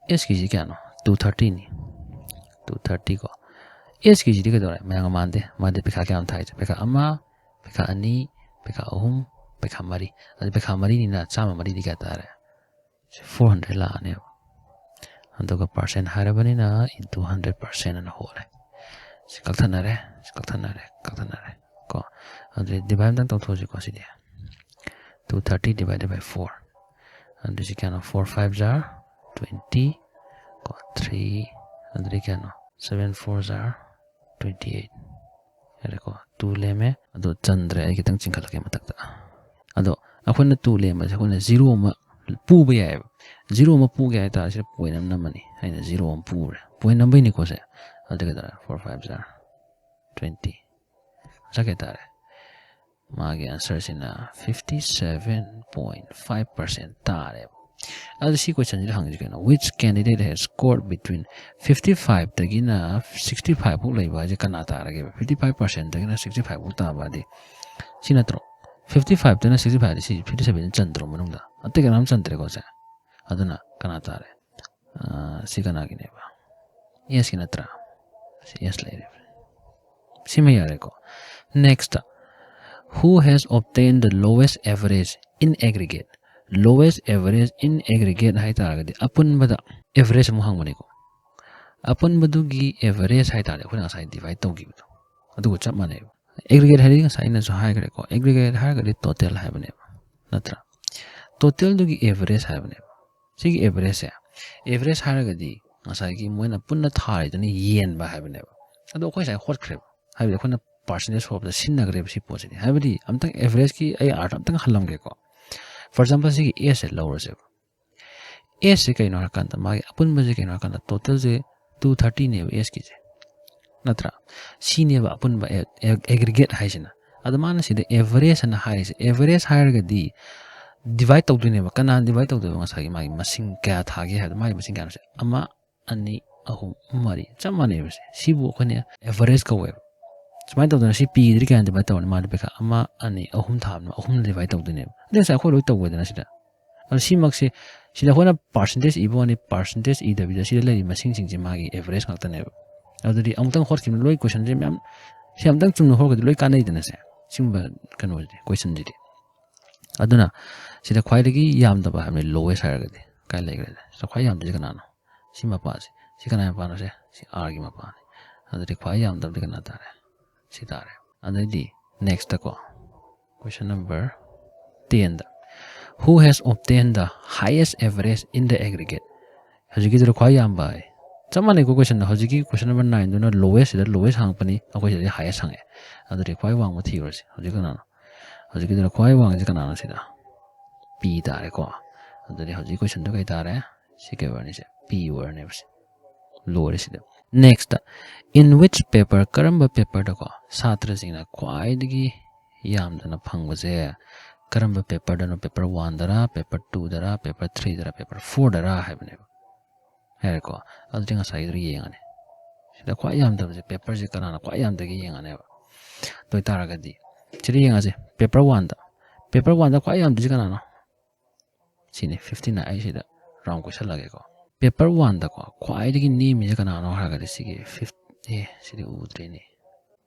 Sꯀꯤꯁꯤ ꯀꯌꯥꯅꯣ? Two thirtyꯅꯤ꯫ Two thirty ꯀꯣ꯫ Sꯀꯤꯁꯤꯗꯤ ꯀꯩꯗꯧꯔꯦ? ꯃꯌꯥꯝꯒ ꯃꯥꯟꯗꯦ꯫ ꯃꯥꯗꯤ ꯄꯩꯈꯥ ꯀꯌꯥꯅꯣ ꯊꯥꯏꯁꯦ? ꯄꯩꯈꯥ ꯑꯃ, ꯄꯩꯈꯥ ꯑꯅꯤ, ꯄꯩꯈꯥ ꯑꯍꯨꯝ, ꯄꯩꯈꯥ ꯃꯔꯤ꯫ ꯑꯗꯨ ꯄꯩꯈꯥ ꯃꯔꯤꯅꯤꯅ ꯆꯥꯝꯃ ꯃꯔꯤꯗꯤ ꯀꯌꯥ ꯇꯥꯔꯦ? ꯁꯤ four hundred ꯂꯥꯛꯑꯅꯦꯕ꯫ ꯑꯗꯨꯒ percent ꯍꯥꯏꯔꯕꯅꯤꯅ into hundred percent ꯑꯅ ꯍꯣꯠꯂꯦ꯫ ꯁꯤ ꯀꯛꯊꯠꯅꯔꯦ, ꯁꯤ ꯀꯛꯊꯠꯅꯔꯦ, ꯀꯛꯊꯠꯅꯔꯦ ꯀꯣ꯫ ꯑꯗꯨꯗꯤ divide ꯑꯝꯇꯪ ꯇꯧꯊꯣꯛꯑꯁꯤꯀꯣ ꯁꯤꯗꯤ꯫ Two thirty divided by four꯫ ꯑꯗꯨꯗꯤ ꯁꯤ ꯀꯌꯥꯅꯣ? Four five ꯖꯥ twenty ꯀꯣ, three꯫ ꯑꯗꯨꯗꯤ ꯀꯌꯥꯅꯣ? Seven four ꯖꯥ twenty eight꯫ ꯌꯥꯔꯦꯀꯣ? Two ꯂꯦꯝꯃꯦ꯫ ꯑꯗꯣ ꯆꯟꯗ꯭ꯔꯦ, ꯑꯩ ꯈꯤꯇꯪ ꯆꯤꯡꯈꯠꯂꯛꯀꯦ ꯃꯊꯛꯇ꯫ ꯑꯗꯣ ꯑꯩꯈꯣꯏꯅ two ꯂꯦꯝꯕꯁꯦ ꯑꯩꯈꯣꯏꯅ zero ꯑꯃ ꯄꯨꯕ ꯌꯥꯏꯑꯕ꯫ Zero ꯑꯃ ꯄꯨꯒꯦ ꯍꯥꯏꯇꯥꯔꯦ, ꯁꯤꯗ point ꯑꯃ ꯅꯝꯃꯅꯤ꯫ ꯑꯩꯅ zero ꯑꯃ ꯄꯨꯔꯦ꯫ Point ꯅꯝꯕꯩꯅꯤꯀꯣ ꯁꯦ꯫ ꯑꯗꯨ ꯀꯩꯗꯧꯔꯦ? Four five ꯖꯥ twenty꯫ ꯉꯁꯥꯏ ꯀꯩ ꯇꯥꯔꯦ? ꯃꯥꯒꯤ answerꯁꯤꯅ fifty seven point five percent ꯇꯥꯔꯦꯕ꯫ ꯑꯗꯨ ꯁꯤ ꯀꯣꯏꯁꯟꯁꯤꯗ ꯍꯪꯉꯤꯁꯤ ꯀꯩꯅꯣ? Which candidate has scored between fifty five ꯗꯒꯤꯅ sixty five ꯐꯥꯎ ꯂꯩꯕ ꯍꯥꯏꯁꯦ ꯀꯅꯥ ꯇꯥꯔꯒꯦꯕ? Fifty five percent ꯗꯒꯤꯅ sixty five ꯐꯥꯎ ꯇꯥꯕ ꯍꯥꯏꯗꯤ ꯁꯤ ꯅꯠꯇ꯭ꯔꯣ? Fifty five ꯇꯅ sixty five ꯗꯤ ꯁꯤ fifty seven ꯆꯟꯗ꯭ꯔꯣ ꯃꯅꯨꯡꯗ? ꯑꯇꯩ ꯀꯅꯥꯝ ꯆꯟꯗ꯭ꯔꯦꯀꯣ ꯁꯦ꯫ ꯑꯗꯨꯅ ꯀꯅꯥ ꯇꯥꯔꯦ? ꯑꯥ, ꯁꯤ ꯀꯅꯥꯒꯤꯅꯦꯕ? ꯑꯦꯁꯀꯤ ꯅꯠꯇ꯭ꯔꯥ? ꯁꯤ ꯑꯦꯁ ꯂꯩꯔꯦ꯫ ꯁꯤꯃ ꯌꯥꯔꯦꯀꯣ꯫ Next, who has obtained the lowest average in aggregate? Lowest average in aggregate ꯍꯥꯏ ꯇꯥꯔꯒꯗꯤ ꯑꯄꯨꯟꯕꯗ average ꯑꯃꯨꯛ ꯍꯪꯕꯅꯤꯀꯣ꯫ ꯑꯄꯨꯟꯕꯗꯨꯒꯤ average ꯍꯥꯏ ꯇꯥꯔꯗꯤ ꯑꯩꯈꯣꯏꯅ ꯉꯁꯥꯏ divide ꯇꯧꯈꯤꯕꯗꯣ ꯑꯗꯨꯒ ꯆꯞ ꯃꯥꯟꯅꯩꯕ꯫ Aggregate ꯍꯥꯏꯔꯗꯤ ꯉꯁꯥꯏ ꯑꯩꯅꯁꯨ ꯍꯥꯏꯈ꯭ꯔꯦꯀꯣ, aggregate ꯍꯥꯏꯔꯒꯗꯤ total ꯍꯥꯏꯕꯅꯦꯕ, ꯅꯠꯇ꯭ꯔꯥ? Totalꯗꯨꯒꯤ average ꯍꯥꯏꯕꯅꯦꯕ꯫ ꯁꯤꯒꯤ averageꯁꯦ, average ꯍꯥꯏꯔꯒꯗꯤ ꯉꯁꯥꯏꯒꯤ ꯃꯣꯏꯅ ꯄꯨꯟꯅ ꯊꯥꯔꯤꯗꯨꯅ ꯌꯦꯟꯕ ꯍꯥꯏꯕꯅꯦꯕ꯫ ꯑꯗꯣ ꯑꯩꯈꯣꯏ ꯉꯁꯥꯏ ꯍꯣꯠꯈ꯭ꯔꯦꯕ, ꯍꯥꯏꯕꯗꯤ ꯑꯩꯈꯣꯏꯅ percentage ꯍꯣꯠꯄꯗ ꯁꯤꯖꯤꯟꯅꯈ꯭ꯔꯦꯕ ꯁꯤ ꯄꯣꯠꯁꯤꯗꯤ꯫ ꯍꯥꯏꯕꯗꯤ ꯑꯝꯇꯪ averageꯀꯤ ꯑꯩ ꯑꯥꯔꯊ ꯑꯝꯇꯪ ꯍꯜꯂꯝꯒꯦꯀꯣ꯫ For example, ꯁꯤꯒꯤ ꯑꯦꯁꯁꯦ ꯂꯧꯔꯁꯦꯕ꯫ ꯑꯦꯁꯁꯦ ꯀꯩꯅꯣ ꯍꯥꯏꯔꯀꯥꯟꯗ, ꯃꯥꯒꯤ ꯑꯄꯨꯟꯕꯁꯦ ꯀꯩꯅꯣ ꯍꯥꯏꯔꯀꯥꯟꯗ, totalꯁꯦ two thirtyꯅꯦꯕ ꯑꯦꯁꯀꯤꯁꯦ, ꯅꯠꯇ꯭ꯔꯥ? ꯁꯤꯅꯦꯕ ꯑꯄꯨꯟꯕ aggregate ꯍꯥꯏꯁꯤꯅ꯫ ꯑꯗꯣ ꯃꯥꯅ ꯁꯤꯗ average ꯑꯅ ꯍꯥꯏꯔꯤꯁꯦ, average ꯍꯥꯏꯔꯒꯗꯤ divide ꯇꯧꯗꯣꯏꯅꯦꯕ꯫ ꯀꯅꯥꯅ divide ꯇꯧꯗꯣꯏꯕ? ꯉꯁꯥꯏꯒꯤ ꯃꯥꯒꯤ ꯃꯁꯤꯡ ꯀꯌꯥ ꯊꯥꯒꯦ ꯍꯥꯏꯕꯗꯣ, ꯃꯥꯒꯤ ꯃꯁꯤꯡ ꯀꯌꯥꯅꯣ ꯁꯦ? ꯑꯃ, ꯑꯅꯤ, ꯑꯍꯨꯝ, ꯃꯔꯤ, ꯆꯞ ꯃꯥꯟꯅꯩꯕ ꯁꯦ꯫ ꯁꯤꯕꯨ ꯑꯩꯈꯣꯏꯅ average ꯀꯧꯋꯦꯕ꯫ ꯁꯨꯃꯥꯏꯅ ꯇꯧꯗꯅ ꯁꯤ ꯄꯤꯗ꯭ꯔꯤ ꯀꯥꯏꯅ divide ꯇꯧꯔꯅꯤ, ꯃꯥꯗꯤ ꯄꯩꯈꯥ ꯑꯃ, ꯑꯅꯤ, ꯑꯍꯨꯝ ꯊꯥꯕꯅ ꯑꯍꯨꯝꯅ divide ꯇꯧꯗꯣꯏꯅꯦꯕ꯫ ꯑꯗꯨ ꯉꯁꯥꯏ ꯑꯩꯈꯣꯏ ꯂꯣꯏ ꯇꯧꯕꯗꯅ ꯁꯤꯗ꯫ ꯑꯗꯣ ꯁꯤꯃꯛꯁꯦ, ꯁꯤꯗ ꯑꯩꯈꯣꯏꯅ percentage ꯏꯕ ꯋꯥꯅꯤ, percentage ꯏꯗꯕꯤꯗ ꯁꯤꯗ ꯂꯩꯔꯤꯕ ꯃꯁꯤꯡꯁꯤꯡꯁꯦ ꯃꯥꯒꯤ average ꯉꯥꯛꯇꯅꯦꯕ꯫ ꯑꯗꯨꯗꯤ ꯑꯃꯨꯛꯇꯪ ꯍꯣꯠꯈꯤꯕꯅ ꯂꯣꯏ ꯀꯣꯏꯁꯟꯁꯦ ꯃꯌꯥꯝ, ꯁꯤ ꯑꯃꯨꯛꯇꯪ ꯆꯨꯝꯅ ꯍꯣꯠꯈ꯭ꯔꯗꯤ ꯂꯣꯏ ꯀꯥꯟꯅꯩꯗꯅ ꯁꯦ꯫ ꯁꯤꯒꯨꯝꯕ ꯀꯩꯅꯣꯁꯤꯗꯤ, ꯀꯣꯏꯁꯟꯁꯤꯗꯤ꯫ ꯑꯗꯨꯅ ꯁꯤꯗ ꯈ꯭ꯋꯥꯏꯗꯒꯤ ꯌꯥꯝꯗꯕ ꯍꯥꯏꯕꯅꯤ lowest ꯍꯥꯏꯔꯒꯗꯤ꯫ ꯀꯥꯏ ꯂꯩꯈ꯭ꯔꯦ? ꯁꯤꯗ ꯈ꯭ꯋꯥꯏ ꯌꯥꯝꯗ꯭ꯔꯤꯁꯦ ꯀꯅꯥꯅꯣ? ꯁꯤ ꯃꯄꯥꯁꯦ꯫ ꯁꯤ ꯀꯅꯥꯏ ꯃꯄꯥꯅꯣ ꯁꯦ? ꯁꯤ ꯑꯥꯔꯒꯤ ꯃꯄꯥꯅꯤ꯫ ꯑꯗꯨꯗꯤ ꯈ꯭ꯋꯥꯏ ꯌꯥꯝꯗꯕꯗꯤ ꯀꯅꯥ ꯇꯥꯔꯦ? ꯁꯤ ꯇꯥꯔꯦ꯫ ꯑꯗꯩꯗꯤ next ꯀꯣ, question number tenꯗ, who has obtained the highest average in the aggregate? ꯍꯧꯖꯤꯛꯀꯤꯗꯨꯗ ꯈ꯭ꯋꯥꯏ ꯌꯥꯝꯕ ꯍꯥꯏ꯫ ꯆꯞ ꯃꯥꯟꯅꯩꯀꯣ ꯀꯣꯏꯁꯟꯗꯣ꯫ ꯍꯧꯖꯤꯛꯀꯤ question number nineꯗꯨꯅ lowest ꯁꯤꯗ lowest ꯍꯪꯉꯛꯄꯅꯤ, ꯑꯩꯈꯣꯏ ꯁꯤꯗꯗꯤ highest ꯍꯪꯉꯛꯑꯦ꯫ ꯑꯗꯨꯗꯤ ꯈ꯭ꯋꯥꯏ ꯋꯥꯡꯕ ꯊꯤꯔꯨꯔꯁꯤ꯫ ꯍꯧꯖꯤꯛ ꯀꯅꯥꯅꯣ? ꯍꯧꯖꯤꯛꯀꯤꯗꯨꯅ ꯈ꯭ꯋꯥꯏ ꯋꯥꯡꯉꯤꯁꯦ ꯀꯅꯥꯅꯣ ꯁꯤꯗ? ꯄꯤ ꯇꯥꯔꯦꯀꯣ꯫ ꯑꯗꯨꯗꯤ ꯍꯧꯖꯤꯛ ꯀꯣꯏꯁꯟꯗꯣ ꯀꯩ ꯇꯥꯔꯦ? ꯁꯤ ꯀꯩ ꯑꯣꯏꯔꯅꯤ? ꯁꯦ ꯄꯤ ꯑꯣꯏꯔꯅꯦꯕ ꯁꯦ꯫ ꯂꯣꯏꯔꯦ ꯁꯤꯗ꯫ Next, in which paper, ꯀꯔꯝꯕ ꯄꯦꯄꯔꯗꯀꯣ ꯁꯥꯇ꯭ꯔꯁꯤꯡꯅ ꯈ꯭ꯋꯥꯏꯗꯒꯤ ꯌꯥꯝꯗꯅ ꯐꯪꯕꯁꯦ ꯀꯔꯝꯕ ꯄꯦꯄꯔꯗꯅꯣ, ꯄꯦꯄꯔ ꯋꯥꯟꯗꯔꯥ, ꯄꯦꯄꯔ ꯇꯨꯗꯔꯥ, ꯄꯦꯄꯔ ꯊ꯭ꯔꯤꯗꯔꯥ, ꯄꯦꯄꯔ ꯐꯣꯔꯗꯔꯥ ꯍꯥꯏꯕꯅꯦꯕ꯫ ꯌꯥꯔꯦꯀꯣ? ꯑꯗꯨꯗꯤ ꯉꯁꯥꯏꯒꯤꯗꯣ ꯌꯦꯡꯉꯅꯤ꯫ ꯁꯤꯗ ꯈ꯭ꯋꯥꯏ ꯌꯥꯝꯗꯕꯁꯦ ꯄꯦꯄꯔꯁꯦ ꯀꯅꯥꯅ ꯈ꯭ꯋꯥꯏ ꯌꯥꯝꯗꯒꯦ ꯌꯦꯡꯉꯅꯦꯕ꯫ ꯑꯗꯨ ꯑꯣꯏꯇꯥꯔꯒꯗꯤ ꯁꯤꯗ ꯌꯦꯡꯉꯁꯦ, ꯄꯦꯄꯔ ꯋꯥꯟꯗ, ꯄꯦꯄꯔ ꯋꯥꯟꯗ ꯈ꯭ꯋꯥꯏ ꯌꯥꯝꯗꯣꯏꯁꯦ ꯀꯅꯥꯅꯣ? ꯁꯤꯅꯤ, ꯐꯤꯐꯇꯤ ꯅꯥꯏꯟ꯫ ꯑꯩ ꯁꯤꯗ ꯔꯥꯎꯟ ꯀꯣꯏꯁꯜꯂꯒꯦꯀꯣ꯫ ꯄꯦꯄꯔ ꯋꯥꯟꯗꯀꯣ ꯈ꯭ꯋꯥꯏꯗꯒꯤ ꯅꯦꯝꯃꯤꯁꯦ ꯀꯅꯥꯅꯣ ꯍꯥꯏꯔꯒꯗꯤ ꯁꯤꯒꯤ ꯐꯤꯐ ꯑꯦ ꯁꯤꯗꯤ ꯎꯗ꯭ꯔꯦꯅꯦ,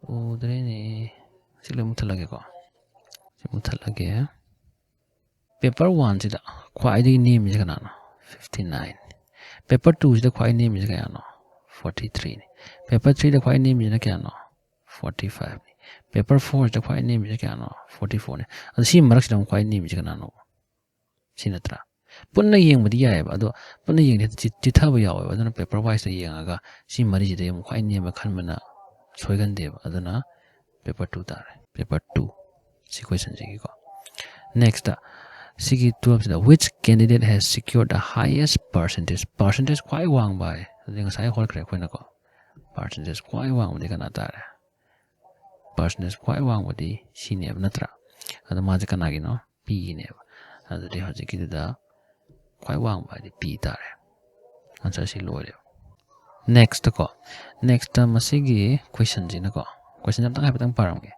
ꯎꯗ꯭ꯔꯦꯅꯦ꯫ ꯁꯤ ꯂꯣꯏ ꯃꯨꯠꯊꯠꯂꯒꯦꯀꯣ꯫ ꯁꯤ ꯃꯨꯠꯊꯠꯂꯒꯦ꯫ ꯄꯦꯄꯔ ꯋꯥꯟꯁꯤꯗ ꯈ꯭ꯋꯥꯏꯗꯒꯤ ꯅꯦꯝꯃꯤꯁꯦ ꯀꯅꯥꯅꯣ? Fifty nine. ꯄꯦꯄꯔ ꯇꯨꯁꯤꯗ ꯈ꯭ꯋꯥꯏ ꯅꯦꯝꯃꯤꯁꯦ ꯀꯌꯥꯅꯣ? ꯐꯣꯔꯇꯤ ꯊ꯭ꯔꯤꯅꯤ꯫ ꯄꯦꯄꯔ ꯊ꯭ꯔꯤꯗ ꯈ꯭ꯋꯥꯏ ꯅꯦꯝꯃꯤꯁꯤꯅ ꯀꯌꯥꯅꯣ? ꯐꯣꯔꯇꯤ ꯐꯥꯏꯚꯅꯤ꯫ ꯄꯦꯄꯔ ꯐꯣꯔꯁꯤꯗ ꯈ꯭ꯋꯥꯏ ꯅꯦꯝꯃꯤꯁꯦ ꯀꯌꯥꯅꯣ? ꯐꯣꯔꯇꯤ ꯐꯣꯔꯅꯤ꯫ ꯑꯗꯣ ꯁꯤ ꯃꯔꯛꯁꯤꯗ ꯑꯃꯨꯛ ꯈ꯭ꯋꯥꯏ ꯅꯦꯝꯃꯤꯁꯦ ꯀꯅꯥꯅꯣ? ꯁꯤ ꯅꯠꯇ꯭ꯔꯥ? ꯄꯨꯟꯅ ꯌꯦꯡꯕꯗꯤ ꯌꯥꯏꯑꯕ, ꯑꯗꯣ ꯄꯨꯟꯅ ꯌꯦꯡꯗꯤ ꯆꯤ-, ꯆꯤꯊꯕ ꯌꯥꯎꯋꯦꯕ꯫ ꯑꯗꯨꯅ ꯄꯦꯄꯔ ꯋꯥꯏꯁꯇ ꯌꯦꯡꯉꯒ ꯁꯤ ꯃꯔꯤꯁꯤꯗ ꯑꯃꯨꯛ ꯈ꯭ꯋꯥꯏ ꯅꯦꯝꯕ ꯈꯟꯕꯅ ꯁꯣꯏꯒꯟꯗꯦꯕ꯫ ꯑꯗꯨꯅ ꯄꯦꯄꯔ ꯇꯨ ꯇꯥꯔꯦ, ꯄꯦꯄꯔ ꯇꯨ꯫ ꯁꯤ ꯀꯣꯏꯁꯟꯁꯤꯒꯤꯀꯣ꯫ ꯅꯦꯛꯁꯇ ꯁꯤꯒꯤ ꯇꯨꯋꯦꯜꯐꯁꯤꯗ, "Which candidate has secured the highest percentage?" Percentage ꯈ꯭ꯋꯥꯏ ꯋꯥꯡꯕ ꯍꯥꯏ꯫ ꯑꯗꯨꯗꯤ ꯉꯁꯥꯏ ꯍꯣꯠꯈ꯭ꯔꯦ ꯑꯩꯈꯣꯏꯅꯀꯣ꯫ ꯄꯥꯔꯁꯦꯟꯇꯦꯖ ꯈ꯭ꯋꯥꯏ ꯋꯥꯡꯕꯗꯤ ꯀꯅꯥ ꯇꯥꯔꯦ? ꯄꯥꯔꯁꯦꯟꯇꯦꯖ ꯈ꯭ꯋꯥꯏ ꯋꯥꯡꯕꯗꯤ ꯁꯤꯅꯦꯕ, ꯅꯠꯇ꯭ꯔꯥ? ꯑꯗꯣ ꯃꯥꯁꯦ ꯀꯅꯥꯒꯤꯅꯣ? ꯄꯤꯒꯤꯅꯦꯕ꯫ ꯑꯗꯨꯗꯤ ꯍꯧꯖꯤꯛꯀꯤꯗꯨꯗ ꯈ꯭ꯋꯥꯏ ꯋꯥꯡꯕ ꯍꯥꯏꯗꯤ ꯄꯤ ꯇꯥꯔꯦ꯫ ꯑꯟꯁꯔꯁꯤ ꯂꯣꯏꯔꯦꯕ꯫ ꯅꯦꯛꯁꯇꯀꯣ, ꯅꯦꯛꯁꯇ ꯃꯁꯤꯒꯤ ꯀꯣꯏꯁꯟꯁꯤꯅꯀꯣ, ꯀꯣꯏꯁꯟꯁꯦ ꯑꯝꯇꯪ ꯍꯥꯏꯐꯦꯠꯇꯪ ꯄꯥꯔꯝꯒꯦ꯫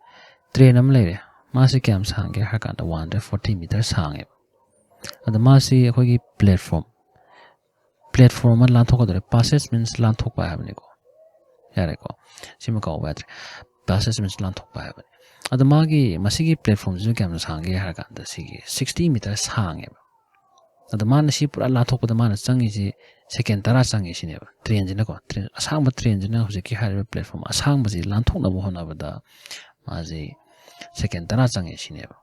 ꯇ꯭ꯔꯦꯟ ꯑꯃ ꯂꯩꯔꯦ, ꯃꯥꯁꯦ ꯀꯌꯥꯝ ꯁꯥꯡꯒꯦ ꯍꯥꯏꯔ ꯀꯥꯟꯗ ꯋꯥꯟ ꯍꯟꯗ꯭ꯔꯦꯠ ꯐꯣꯔꯇꯤ ꯃꯤꯇꯔ ꯁꯥꯡꯉꯦꯕ꯫ ꯑꯗꯣ ꯃꯥꯁꯤ ꯑꯩꯈꯣꯏꯒꯤ ꯄ꯭ꯂꯦꯠꯐꯣꯝ, ꯄ꯭ꯂꯦꯠꯐꯣꯝ ꯑꯃ ꯂꯥꯟꯊꯣꯛꯀꯗꯧꯔꯦ꯫ ꯄꯥꯁꯦꯖ ꯃꯤꯟꯁ ꯂꯥꯟꯊꯣꯛꯄ ꯍꯥꯏꯕꯅꯤꯀꯣ꯫ ꯌꯥꯔꯦꯀꯣ, ꯁꯤꯃ ꯀꯥꯎꯕ ꯌꯥꯗ꯭ꯔꯦ꯫ ꯄꯥꯁꯦꯖ ꯃꯤꯟꯁ ꯂꯥꯟꯊꯣꯛꯄ ꯍꯥꯏꯕꯅꯤ꯫ ꯑꯗꯣ ꯃꯥꯒꯤ, ꯃꯁꯤꯒꯤ ꯄ꯭ꯂꯦꯠꯐꯣꯝꯁꯤꯁꯨ ꯀꯌꯥꯝ ꯁꯥꯡꯒꯦ ꯍꯥꯏꯔ ꯀꯥꯟꯗ ꯁꯤꯒꯤ ꯁꯤꯛꯁꯇꯤ ꯃꯤꯇꯔ ꯁꯥꯡꯉꯦꯕ꯫ ꯑꯗꯣ ꯃꯥꯅ ꯁꯤ ꯄꯨꯔꯥ ꯂꯥꯟꯊꯣꯛꯄꯗ ꯃꯥꯅ ꯆꯪꯉꯤꯁꯤ ꯁꯦꯀꯦꯟ ꯇꯔꯥ ꯆꯪꯉꯤ ꯁꯤꯅꯦꯕ꯫ ꯇ꯭ꯔꯦꯟꯁꯤꯅꯀꯣ, ꯇ꯭ꯔꯦꯟ ꯑꯁꯥꯡꯕ ꯇ꯭ꯔꯦꯟꯁꯤꯅ ꯍꯧꯖꯤꯛꯀꯤ ꯍꯥꯏꯔꯤꯕ ꯄ꯭ꯂꯦꯠꯐꯣꯝ ꯑꯁꯥꯡꯕꯁꯤ ꯂꯥꯟꯊꯣꯛꯅꯕ ꯍꯣꯠꯅꯕꯗ ꯃꯥꯁꯤ ꯁꯦꯀꯦꯟ ꯇꯔꯥ ꯆꯪꯉꯦ ꯁꯤꯅꯦꯕ꯫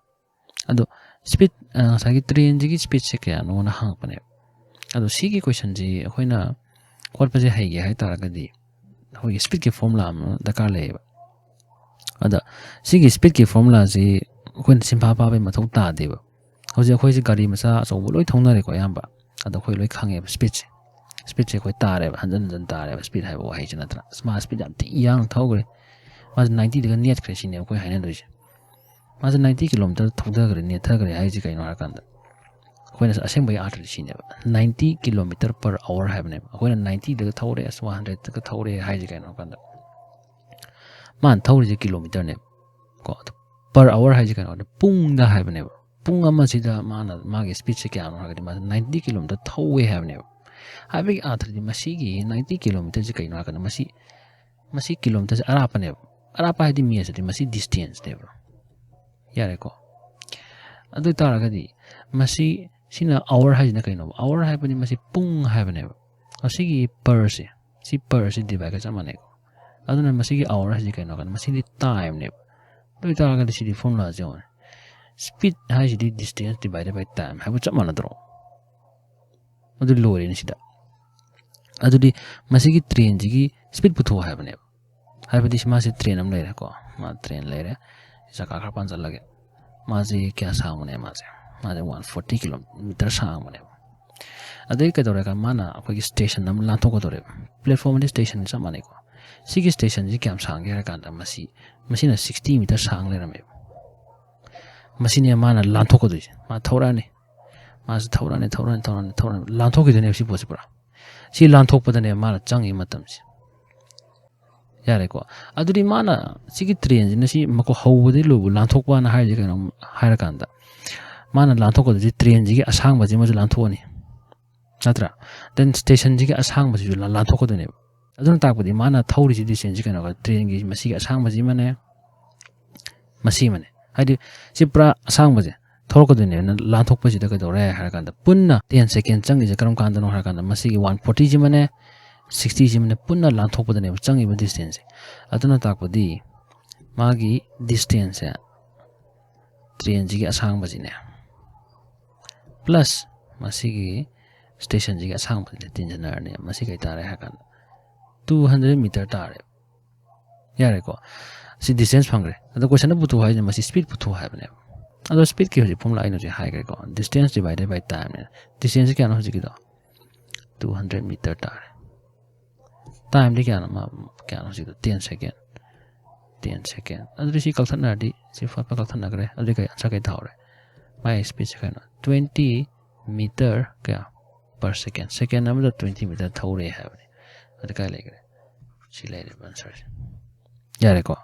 ꯑꯗꯣ ꯁ꯭ꯄꯤꯠ, ꯑ, ꯉꯁꯥꯏꯒꯤ ꯇ꯭ꯔꯦꯟꯁꯤꯒꯤ ꯁ꯭ꯄꯤꯠꯁꯦ ꯀꯌꯥꯅꯣꯅ ꯍꯪꯉꯛꯄꯅꯦꯕ꯫ ꯑꯗꯣ ꯁꯤꯒꯤ ꯀꯣꯏꯁꯟꯁꯤ ꯑꯩꯈꯣꯏꯅ ꯍꯣꯠꯄꯁꯦ ꯍꯩꯒꯦ ꯍꯥꯏ ꯇꯥꯔꯒꯗꯤ ꯑꯩꯈꯣꯏꯒꯤ ꯁ꯭ꯄꯤꯠꯀꯤ ꯐꯣꯔꯃꯨꯂꯥ ꯑꯃ ꯗꯔꯀꯥꯔ ꯂꯩꯌꯦꯕ꯫ ꯑꯗ ꯁꯤꯒꯤ ꯁ꯭ꯄꯤꯠꯀꯤ ꯐꯣꯔꯃꯨꯂꯥꯁꯤ ꯑꯩꯈꯣꯏꯅ ꯆꯤꯟꯐꯥ ꯐꯥꯕꯒꯤ ꯃꯊꯧ ꯇꯥꯗꯦꯕ꯫ ꯍꯧꯖꯤꯛ ꯑꯩꯈꯣꯏꯁꯦ ꯒꯥꯔꯤ ꯃꯆꯥ ꯑꯆꯧꯕ ꯂꯣꯏ ꯊꯧꯅꯔꯦꯀꯣ ꯑꯌꯥꯝꯕ꯫ ꯑꯗꯣ ꯑꯩꯈꯣꯏ ꯂꯣꯏ ꯈꯪꯉꯦꯕ ꯁ꯭ꯄꯤꯠꯁꯦ꯫ ꯁ꯭ꯄꯤꯠꯁꯦ ꯑꯩꯈꯣꯏ ꯇꯥꯔꯦꯕ, ꯍꯟꯖꯟ ꯍꯟꯖꯟ ꯇꯥꯔꯦꯕ꯫ ꯁ꯭ꯄꯤꯠ ꯍꯥꯏꯕ ꯋꯥꯍꯩꯁꯦ ꯅꯠꯇ꯭ꯔꯥ? ꯑꯁ, ꯃꯥ ꯁ꯭ꯄꯤꯠ ꯌꯥꯝ ꯊꯤ ꯌꯥꯡꯅ ꯊꯧꯈ꯭ꯔꯦ, ꯃꯥꯁꯦ ꯅꯥꯏꯟꯇꯤꯗꯒ ꯅꯦꯠꯈ꯭ꯔꯦ ꯁꯤꯅꯦꯕ ꯑꯩꯈꯣꯏ ꯍꯥꯏꯅꯗꯣꯏꯁꯦ꯫ ꯃꯥꯁꯦ ninety kilometer ꯊꯧꯊꯈ꯭ꯔꯦ, ꯅꯦꯠꯊꯈ꯭ꯔꯦ ꯍꯥꯏꯁꯦ ꯀꯩꯅꯣ ꯍꯥꯏꯔꯀꯥꯟꯗ, ꯑꯩꯈꯣꯏꯅ ꯑꯁꯦꯡꯕꯒꯤ ꯑꯥꯔꯊꯗꯤ ꯁꯤꯅꯦꯕ, ninety kilometer per hour ꯍꯥꯏꯕꯅꯦꯕ꯫ ꯑꯩꯈꯣꯏꯅ ninetyꯗꯒ ꯊꯧꯔꯦ, ꯑꯁ, one hundredꯇꯒ ꯊꯧꯔꯦ ꯍꯥꯏꯁꯦ ꯀꯩꯅꯣ ꯍꯥꯏꯔꯀꯥꯟꯗ, ꯃꯥꯅ ꯊꯧꯔꯤꯁꯦ kilometerꯅꯦꯕ ꯀꯣ꯫ ꯑꯗꯨ per hour ꯍꯥꯏꯁꯦ ꯀꯩꯅꯣ? ꯄꯨꯡꯗ ꯍꯥꯏꯕꯅꯦꯕ꯫ ꯄꯨꯡ ꯑꯃꯁꯤꯗ ꯃꯥꯅ, ꯃꯥꯒꯤ speedꯁꯦ ꯀꯌꯥꯅꯣ ꯍꯥꯏꯔꯒꯗꯤ, ꯃꯥꯁꯦ ninety kilometer ꯊꯧꯋꯦ ꯍꯥꯏꯕꯅꯦꯕ꯫ ꯍꯥꯏꯕꯒꯤ ꯑꯥꯔꯊꯗꯤ, ꯃꯁꯤꯒꯤ ninety kilometerꯁꯦ ꯀꯩꯅꯣ ꯍꯥꯏꯔꯀꯥꯟꯗ, ꯃꯁꯤ, ꯃꯁꯤ kilometerꯁꯦ ꯑꯔꯥꯞꯄꯅꯦꯕ꯫ ꯑꯔꯥꯞꯄ ꯍꯥꯏꯗꯤ ꯃꯦꯠꯁꯇꯗꯤ ꯃꯁꯤ distanceꯅꯦꯕ꯫ ꯌꯥꯔꯦꯀꯣ? ꯑꯗꯨ ꯑꯣꯏ ꯇꯥꯔꯒꯗꯤ ꯃꯁꯤ, ꯁꯤꯅ hour ꯍꯥꯏꯁꯤꯅ ꯀꯩꯅꯣꯕ? Hour ꯍꯥꯏꯕꯅꯤ, ꯃꯁꯤ ꯄꯨꯡ ꯍꯥꯏꯕꯅꯦꯕ꯫ ꯑꯁꯤꯒꯤ perꯁꯦ, ꯁꯤ perꯁꯤ divideꯀ ꯆꯞ ꯃꯥꯟꯅꯩꯀꯣ꯫ ꯑꯗꯨꯅ ꯃꯁꯤꯒꯤ hour ꯍꯥꯏꯁꯤ ꯀꯩꯅꯣ ꯍꯥꯏꯀꯥꯟꯗ, ꯃꯁꯤꯗꯤ timeꯅꯦꯕ꯫ ꯑꯗꯨ ꯑꯣꯏ ꯇꯥꯔꯒꯗꯤ ꯁꯤꯗꯤ formulaꯁꯦ ꯌꯦꯡꯉꯨꯅꯦ, speed ꯍꯥꯏꯁꯤꯗꯤ distance divided by time ꯍꯥꯏꯕ ꯆꯞ ꯃꯥꯟꯅꯗ꯭ꯔꯣ? ꯑꯗꯨ ꯂꯣꯏꯔꯦꯅꯦ ꯁꯤꯗ꯫ ꯑꯗꯨꯗꯤ ꯃꯁꯤꯒꯤ trainꯁꯤꯒꯤ speed ꯄꯨꯊꯣꯛꯑꯣ ꯍꯥꯏꯕꯅꯦꯕ꯫ ꯍꯥꯏꯕꯗꯤ ꯁꯤ ꯃꯥꯁꯤ train ꯑꯃ ꯂꯩꯔꯦꯀꯣ, ꯃꯥ train ꯂꯩꯔꯦ, ꯆꯀꯥ ꯈꯔ ꯄꯥꯟꯁꯤꯜꯂꯒꯦ꯫ ꯃꯥꯁꯤ ꯀꯌꯥ ꯁꯥꯡꯕꯅꯦ? ꯃꯥꯁꯦ, ꯃꯥꯁꯦ one forty kilometer ꯁꯥꯡꯕꯅꯦꯕ꯫ ꯑꯗꯩ ꯀꯩꯗꯧꯔꯦ ꯍꯥꯏ ꯀꯥꯟꯗ, ꯃꯥꯅ ꯑꯩꯈꯣꯏꯒꯤ station ꯑꯃ ꯂꯥꯟꯊꯣꯛꯀꯗꯧꯔꯦꯕ꯫ Platform ꯑꯃꯗꯤ station ꯆꯞ ꯃꯥꯟꯅꯩꯀꯣ꯫ ꯁꯤꯒꯤ stationꯁꯤ ꯀꯌꯥꯝ ꯁꯥꯡꯒꯦ ꯍꯥꯏꯔ ꯀꯥꯟꯗ, ꯃꯁꯤ, ꯃꯁꯤꯅ sixty meter ꯁꯥꯡ ꯂꯩꯔꯝꯃꯦꯕ꯫ ꯃꯁꯤꯅꯦ ꯃꯥꯅ ꯂꯥꯟꯊꯣꯛꯀꯗꯣꯏꯁꯦ꯫ ꯃꯥ ꯊꯧꯔꯛꯑꯅꯤ, ꯃꯥꯁꯦ ꯊꯧꯔꯛꯑꯅꯤ, ꯊꯧꯔꯛꯑꯅꯤ, ꯊꯧꯔꯛꯑꯅꯤ, ꯊꯧꯔꯛꯑꯅꯤ, ꯂꯥꯟꯊꯣꯛꯈꯤꯗꯣꯏꯅꯦꯕ ꯁꯤ ꯄꯣꯠꯁꯦ ꯄꯨꯔꯥ꯫ ꯁꯤ ꯂꯥꯟꯊꯣꯛꯄꯗꯅꯦ ꯃꯥꯅ ꯆꯪꯉꯤ ꯃꯇꯝꯁꯦ꯫ ꯌꯥꯔꯦꯀꯣ? ꯑꯗꯨꯗꯤ ꯃꯥꯅ ꯁꯤꯒꯤ trainꯁꯤꯅ ꯁꯤ ꯃꯈꯣꯏ ꯍꯧꯕꯗꯒꯤ ꯂꯣꯏꯕ ꯂꯥꯟꯊꯣꯛꯄꯅ ꯍꯥꯏꯔꯤꯁꯦ ꯀꯩꯅꯣ ꯍꯥꯏꯔꯀꯥꯟꯗ, ꯃꯥꯅ ꯂꯥꯟꯊꯣꯛꯀꯗꯣꯏꯁꯦ trainꯁꯤꯒꯤ ꯑꯁꯥꯡꯕꯁꯤꯃꯁꯨ ꯂꯥꯟꯊꯣꯛꯑꯅꯤ, ꯅꯠꯇ꯭ꯔꯥ? Then stationꯁꯤꯒꯤ ꯑꯁꯥꯡꯕꯁꯤꯁꯨ ꯂꯥ-, ꯂꯥꯟꯊꯣꯛꯀꯗꯣꯏꯅꯦꯕ꯫ ꯑꯗꯨꯅ ꯇꯥꯛꯄꯗꯤ ꯃꯥꯅ ꯊꯧꯔꯤꯁꯤ distanceꯁꯤ ꯀꯩꯅꯣ, trainꯒꯤ ꯃꯁꯤꯒꯤ ꯑꯁꯥꯡꯕꯁꯤꯃꯅꯦ, ꯃꯁꯤꯃꯅꯦ꯫ ꯍꯥꯏꯗꯤ ꯁꯤ ꯄꯨꯔꯥ ꯑꯁꯥꯡꯕꯁꯦ ꯊꯧꯔꯛꯀꯗꯣꯏꯅꯦꯕ꯫ ꯂꯥꯟꯊꯣꯛꯄꯁꯤꯗ ꯀꯩꯗꯧꯔꯦ ꯍꯥꯏꯔ ꯀꯥꯟꯗ, ꯄꯨꯟꯅ ten second ꯆꯪꯉꯤꯁꯦ ꯀꯔꯝ ꯀꯥꯟꯗꯅꯣ ꯍꯥꯏꯔ ꯀꯥꯟꯗ, ꯃꯁꯤꯒꯤ one fortyꯁꯤꯃꯅꯦ, sixtyꯁꯤꯃꯅꯦ, ꯄꯨꯟꯅ ꯂꯥꯟꯊꯣꯛꯄꯗꯅꯦꯕ ꯆꯪꯉꯤꯕ distanceꯁꯦ꯫ ꯑꯗꯨꯅ ꯇꯥꯛꯄꯗꯤ ꯃꯥꯒꯤ distanceꯁꯦ, trainꯁꯤꯒꯤ ꯑꯁꯥꯡꯕꯁꯤꯅꯦ, plus ꯃꯁꯤꯒꯤ stationꯁꯤꯒꯤ ꯑꯁꯥꯡꯕꯁꯤꯅꯦ, ꯇꯤꯟꯁꯤꯟꯅꯔꯅꯤ꯫ ꯃꯁꯤ ꯀꯩ ꯇꯥꯔꯦ ꯍꯥꯏꯔ ꯀꯥꯟꯗ, two hundred meter ꯇꯥꯔꯦ꯫ ꯌꯥꯔꯦꯀꯣ? ꯁꯤ distance ꯐꯪꯈ꯭ꯔꯦ꯫ ꯑꯗꯣ questionꯗ ꯄꯨꯊꯣꯛ ꯍꯥꯏꯁꯤꯅ ꯃꯁꯤ speed ꯄꯨꯊꯣꯛ ꯍꯥꯏꯕꯅꯦꯕ꯫ ꯑꯗꯣ speedꯀꯤ ꯍꯧꯖꯤꯛ formula ꯑꯩꯅ ꯍꯧꯖꯤꯛ ꯍꯥꯏꯈ꯭ꯔꯦꯀꯣ, distance divided by timeꯅꯦ꯫ Distanceꯁꯤ ꯀꯌꯥꯅꯣ ꯍꯧꯖꯤꯛꯀꯤꯗꯣ? Two hundred meter ꯇꯥꯔꯦ꯫ Timeꯗꯤ ꯀꯌꯥꯅꯣ? ꯃꯥ ꯀꯌꯥꯅꯣ ꯍꯧꯖꯤꯛꯀꯤꯗꯣ? Ten second꯫ ten second꯫ ꯑꯗꯨꯗꯤ ꯁꯤ ꯀꯛꯊꯠꯅꯔꯗꯤ ꯁꯤ ꯐꯠ ꯐꯠ ꯀꯛꯊꯠꯅꯈ꯭ꯔꯦ꯫ ꯑꯗꯨꯗꯤ ꯀꯩ ꯑꯟꯁꯔ ꯀꯩ ꯊꯥꯍꯧꯔꯦ? ꯃꯥꯏ ꯁ꯭ꯄꯤꯠꯁꯦ ꯀꯩꯅꯣ? Twenty meter ꯀꯌꯥ per second? Second ꯑꯃꯗ twenty meter ꯊꯧꯔꯦ ꯍꯥꯏꯕꯅꯤ꯫ ꯑꯗꯨ ꯀꯥꯏ ꯂꯩꯈ꯭ꯔꯦ? ꯁꯤ ꯂꯩꯔꯦꯕ ꯑꯟꯁꯔꯁꯦ꯫ ꯌꯥꯔꯦꯀꯣ?